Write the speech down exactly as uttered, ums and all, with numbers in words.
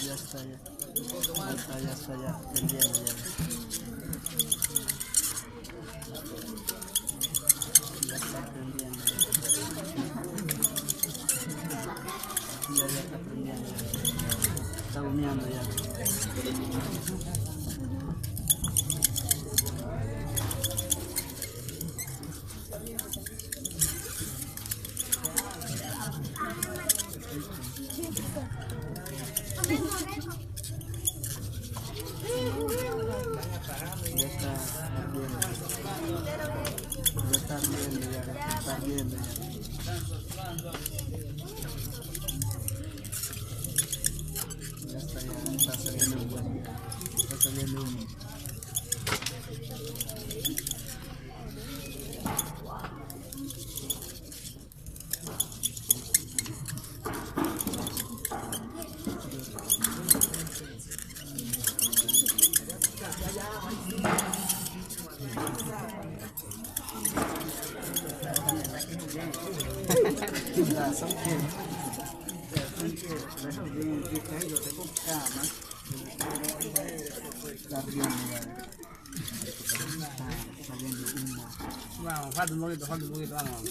Ya está, ya. Ya está, ya está, ya. Prendiendo, ya. Ya está prendiendo, ya. Ya, ya está prendiendo, ya. Está humeando ya. Ya está ardiendo. Ya está ardiendo ya, ya está ardiendo ya. Ya está, ya está saliendo humo. Está saliendo humo. Está bien, ya. Está saliendo humo. Vamos, falta un poquito, falta un poquito, vamos.